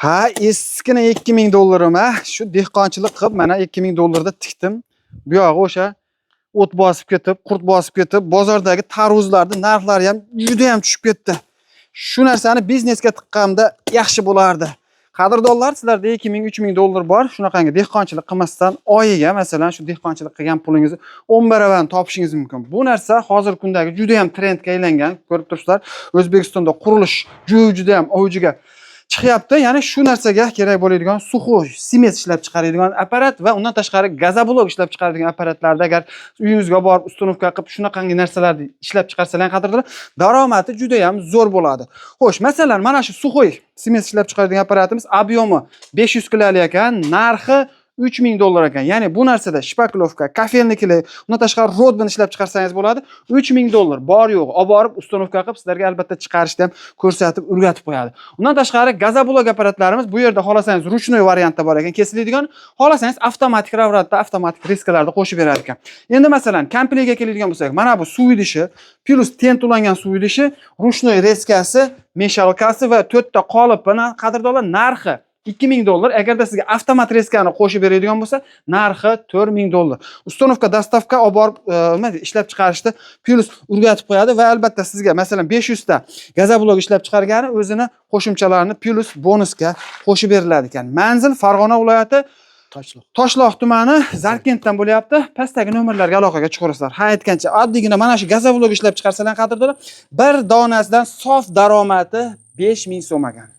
Ha, eskina 2000 dollarim, ha. Shu dehqonchilik qilib mana 2000 dollarda tikdim. Bu yog'i o'sha o't bosib ketib, qurt bosib ketib, bozordagi tarvuzlarni narxlari ham juda ham tushib ketdi. Shu narsani biznesga tiqqanda yaxshi bo'lardi. Qadrdonlar, sizlarda 2000, 3000 dollar bor. Shunaqangi dehqonchilik qilmasdan oyiga, masalan, shu dehqonchilik qilgan pulingizni 10 baravar topishingiz mumkin. Bu narsa hozirgi kundagi juda ham trendga aylangan. Ko'rib turibsizlar, O'zbekistonda qurilish juda ham avjiga chiqyapti. Ya'ni shu narsaga kerak bo'ladigan сухой смесь ishlab chiqaradigan apparat va undan tashqari газоблок ishlab chiqaradigan apparatlarda agar uyingizga borib установка qilib shunaqangi narsalarni ishlab chiqarsalar, qadrdonlar, daromadi juda ham zo'r bo'ladi. Xo'sh, masalan, mana shu сухой смесь ishlab chiqaradigan apparatimiz объем i 500 kilolik ekan, narxi 3000 dollar ekan. Ya'ni bu narsada шпаклёвка, кафельный клей, undan tashqari rodbin ishlab chiqarsangiz bo'ladi. 3000 dollar bor yo'q olib borib установка qilib sizlarga albatta chiqarishni ham ko'rsatib o'rgatib qo'yadi. Undan tashqari газоблок apparatlarimiz bu yerda xohlasangiz ручной variantda bor ekan, kesiladigan, xohlasangiz avtomatik variantda avtomatik резка larda qo'shib berar ekan. Endi masalan, komplektga keladigan bo'lsak, mana bu suv idishi, плюс тент ulangan suv idishi, ручной резка si, мешалка si va to'rtta qolip bilan, qadrdonlar, narxi 2000 dollar. Agarda sizga avtomat резка ni qo'shib beradigan bo'lsa, narxi 4000 dollar. Установка, доставка olib borib, nima deydi, ishlab chiqarishni плюс o'rgatib qo'yadi va albatta sizga masalan 500 ta газоблок ishlab chiqargani o'zini qo'shimchalarini плюс bonusga qo'shib beriladi ekan. Manzil Farg'ona viloyati Toshloq. Toshloq tumani Zarkentdan bo'lyapti. Pastdagi nomerlarga aloqaga chiqaverasizlar. Ha, aytgancha, oddiygina mana shu газоблок ishlab chiqarsalar, qadrdonlar, bir donasidan sof daromadi 5000 so'm ekan.